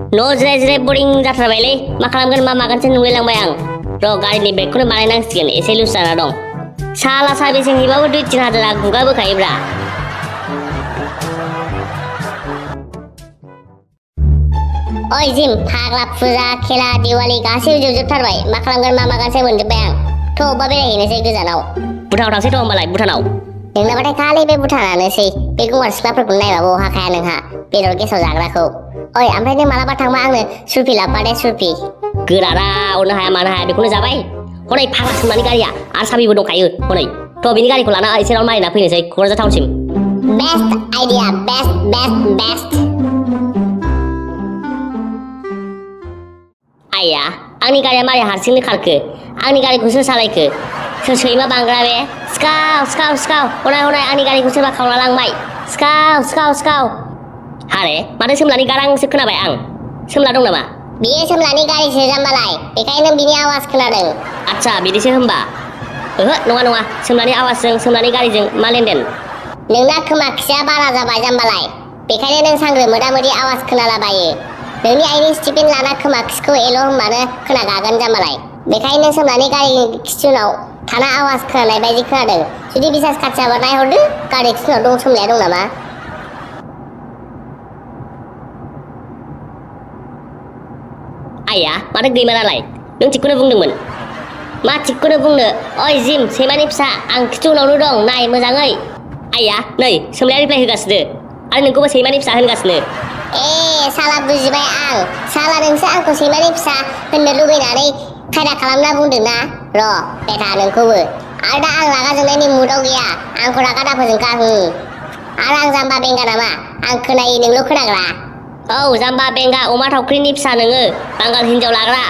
न' जिराय जिराय बरिं जाथारबायलै मा खालामगोन मा मागोनसो नुलायलांबाय आं र' गारिनि ब्रेकखौनो बानायनांसिगोन एसे लुज जाना दं साला सार्भिसिं हैबाबो 2-3 हाजारा गुगाबोखायोब्रा ओइ जिम फाग्ला फुजा खेला दिवाली गासैबो जोबथारबाय मा खालामगोन मा मागोनसो मोनजोब्बाय आं थ' अबबा बेरायहैनोसै गोजानाव भुटानाव थांसै थ' होमबालाय भुटानाव नोंनाबाथाय खालि बे भुटानानोसै बे गंगार सिख्लाफोरखौ नायबाबो हाखाया नोंहा बेदर गेसाव जाग्राखौ ओइ ओमफ्राय नों मालाबा थांबा आंनो सुरफि लाबोफा दे सुरफि गोरारा अरनो हाया मानो हाया बेखौनो जाबाय हनै फाग्ला सोंनानै गारिया आरो साबिबो दंखायो हनै थ' बिनि गारिखौ लाना एसे राउन्ड मारिना फैनोसै क'क्राझार टाउनसिम बेस्ट आइडिया बेस्ट आइया आंनि गारिया मारै हारसिंनो खारखो आंनि गारिखौ सोर सालायखो सोर सैमा बांग्रा बे सिखाव हनाय आंनि गारिखौ सोरबा खावना लांबाय सिखाव हारे माथो सोमलानि गारांसो खोनाबाय आं सोमला दं नामा बियो सोमलानि गारिसो जाम्बालाय बेखायनो बिनि आवाज खोनादों आच्छा बिदिसो होमबा ओहो नङा सोमलानि आवाजजों सोमलानि गारिजों मा लेनदेन नोंना खोमा खिया बारा जाबाय जाम्बालाय बेखायनो नों सांग्रो मोदा मोदि आवाज खोनालाबायो नोंनि आइनि स्टिफेन लाना खोमा खिखौ एल' होनबानो खोनागागोन जाम्बालाय बेखायनो सोमलानि गारिनि खिथुनाव थाना आवाज खोनानाय बायदि खोनादों जुदि बिसास खाथियाबा नायहरदो गारि खिथुनाव दं सोमलाया दं नामा आइया माथो गैमारालाय नों थिगखौनो बुंदोंमोन मा थिगखौनो बुंनो ओइ जिम सैमानि फिसा आं खिथुनावनो दं नाय मोजाङै आइया नै सोमलाया रिप्लाय होगासिनो आरो नोंखौबो सैमानि फिसा होनगासिनो ए साला बुजिबाय आं साला नोंसो आंखौ सैमानि फिसा होननो लुबैनानै खायदा खालामना बुंदोंना र' बेटा नोंखौबो आरो दा आं रागा जोंनायनि मुडआव गैया आंखौ रागा दाफोजोंखा आरो आं जाम्बा बेंगा नामा आं खोनायै नोंल' खोनाग्रा औ जाम्बा बेंगा अमा थावख्रिनि फिसा नोङो बांगाल हिनजाव लाग्रा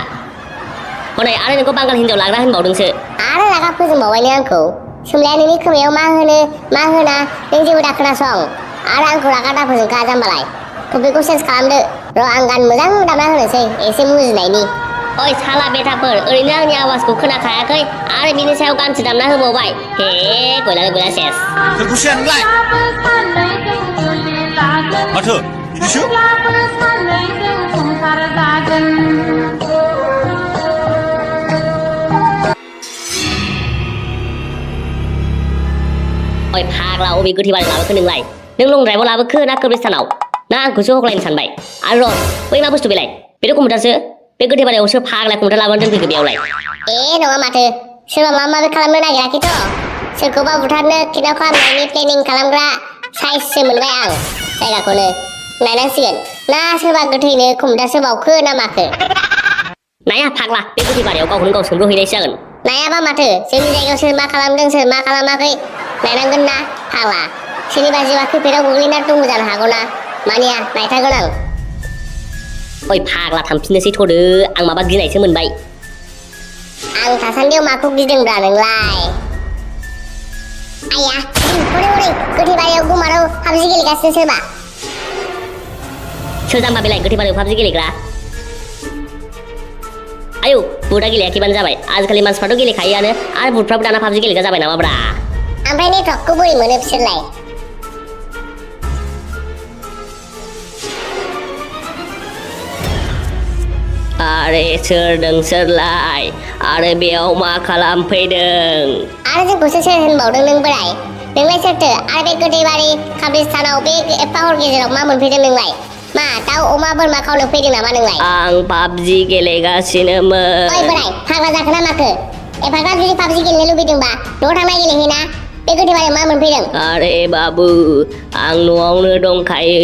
हनै आरो नोंखौ बांगाल हिनजाव लाग्रा होनबावदोंसो आरो रागा फोजोंबावबायनो आंखौ सोमलाया नोंनि खोमायाव मा होनो मा होना नों जेबो दा खोनासं आरो आंखौ रागा दाफोजोंखा जाम्बालाय टपिकखौ चेन्ज खालामदो र' आं गान मोजां दामना होनोसै एसे मुजिनायनि ओइ साला बेटाफोर ओरैनो आंनि आवाजखौ खोनाखायाखै आरो बिनि सायाव गानसो दामना होबावबाय हे गयला सेस सोरखौसो नोंलाय माथो बिदिसो ओइ फाग्ला अबे गोथै बारि लाबोखो नोंलाय नों लं ड्राइभआव लाबोखो ना कब्रिस्तानाव ना आंखौसो हख्लायनो सानबाय आरो र' बै मा बुस्थु बेलाय बेथ' कम्पिउटारसो बे गोथै बारियावसो फाग्ला कम्पिउटार लाबोनानै दोनफैखो बेयावलाय ए नङा माथो सोरबा माबा माबि खालामनो नागिराखैथ' सोरखौबा बुथारनो किडनेप खालामनायनि प्लेनिं खालामग्रा साइजसो मोनबाय आं जायगाखौनो नायनांसिगोन ना सोरबा गोथैनो कम्पिउटारसो बावखो ना माखो नाया फाग्ला बे गोथै बारियाव गावखौनो गाव सोंब्रहैनायसो जागोन नायाबा माथो जोंनि जायगायाव सोर मा खालामदों सोर मा खालामाखै नायनांगोन ना फाग्ला सोरनिबा जिउआ खैफोदाव गोग्लैना दंबो जानो हागौ ना मानिया नायथारगोन आं ओइ फाग्ला थांफिननोसै थ'दो आं माबा गिनायसो मोनबाय आं थासान्दियाव माखौ गिदोंब्रा नोंलाय आइया हरै गोथै बारियाव गुमाराव पाबजि गेलेगासिनो सोरबा सोर जाम्बा बेलाय गोथै बारियाव पाबजि गेलेग्रा आयौ बुटआ गेलेयाखैबानो जाबाय आजिखालि मानसिफ्राथ' गेलेखायोआनो आरो बुटफ्राबो दाना पाबजि गेलेग्रा जाबाय नामाब्रा ओमफ्राय नेटवर्कखौ बोरै मोनो बिसोरलाय आरे सोर नोंसोरलाय आरो बेयाव मा खालामफैदों आरो जोंखौसो सोर होनबावदों नों बोराय नोंलाय सोरथो आरो बे गोथै बारि काब्रिस्तानाव बे एफा हर गेजेराव मा मोनफैदों नोंलाय मा दाउ अमा बोरमा खावनो फैदों नामा नोंलाय आं पाबजि गेलेगासिनोमोन ओइ बोराय फाग्ला जाखो ना माखो एफाग्राब जुदि पाबजि गेलेनो लुबैदोंबा न'आव थांना गेलेहैना बे गोथै बारियाव मा मोनफैदों आरे बाबु आं न'आवनो दंखायो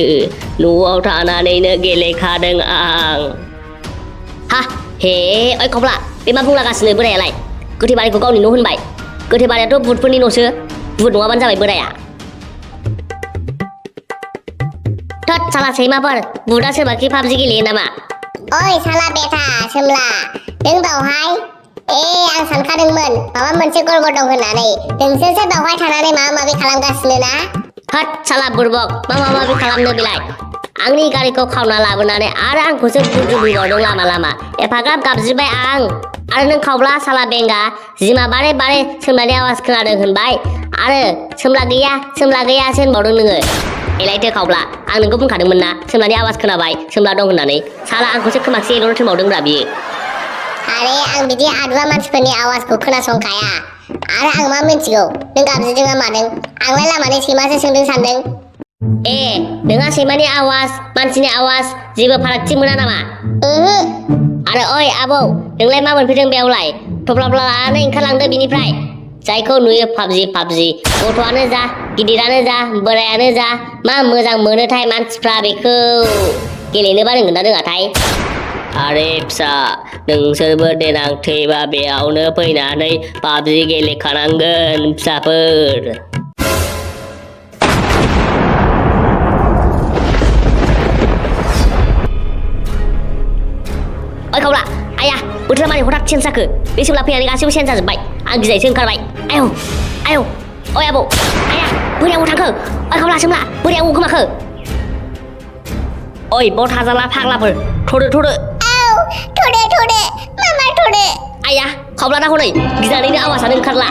न'आव थानानैनो गेलेखादों आं हा हे ओइ खफ्ला बे मा बुंलागासिनो बोरायालाय गोथै बारिखौ गावनि न' होनबाय गोथै बारियाथ' बुटफोरनि न'सो बुट नङाबानो जाबाय बोराया थोद साला सैमाफोर बुटआ सोरबाखि पाबजि गेलेयो नामा ओइ साला बेटा सोमला नों बावहाय आं सानखादोंमोन माबा मोनसे गड़बड़ दं होननानै नोंसोरसो बावहाय थानानै माबा माबि खालामगासिनो ना थोद साला बुरबक मा माबि खालामनो बेलाय आंनि गारिखौ खावना लाबोनानै आरो आंखौसो बुद्रुबोबावदों लामा एफाग्राब गाबज्रिबाय आं आरो नों खावब्ला साला बेंगा जिमा बारे सोमलानि आवाज खोनादों होनबाय आरो सोमला गैयासो होनबावदों नोङो एलायथो खावब्ला आं नोंखौ बुंखादोंमोन ना सोमलानि आवाज खोनाबाय सोमला दं होननानै साला आंखौसो खोमासेल' थोमावदोंब्रा बियो आरे आं बिदि आदुवा मानसिफोरनि आवाजखौ खोनासंखाया आरो आं मा मिन्थिगौ नों गाबज्रिदों ना मादों आंलाय लामानि सैमासो सोंदों सानदों ए नोंहा सैमानि आवाज मानसिनि आवाज जेबो फारागथि मोना नामा ओहो आरो ओइ आबौ नोंलाय मा मोनफैदों बेयावलाय थफ्ला लानानै ओंखारलांदो बिनिफ्राय जायखौ नुयो पाबजि गथ'आनो जा गिदिरानो जा बोरायानो जा मा मोजां मोनोथाय मानसिफ्रा बेखौ गेलेनोबा रोंगोन ना रोङाथाय आरे फिसा नोंसोरबो देनां थैबा बेयावनो फैनानै पाबजि गेलेखानांगोन फिसाफोर ओइ खावला आया बोथोरा मारै हठात चेन्ज जाखो बे सोमला फैनानै गासैबो चेन्ज जाजोब्बाय आं गिनायसो ओंखारबाय आयौ ओइ आबौ आया बोरै आबौ थांखो ओइ खावला सोमला बोरै आबौ गोमाखो ओइ बाव थाजाला फाग्लाफोर थ'दो थोदे मामा थोदे आया खावला दाखौ नै गिनानैनो आवाजानो ओंखारला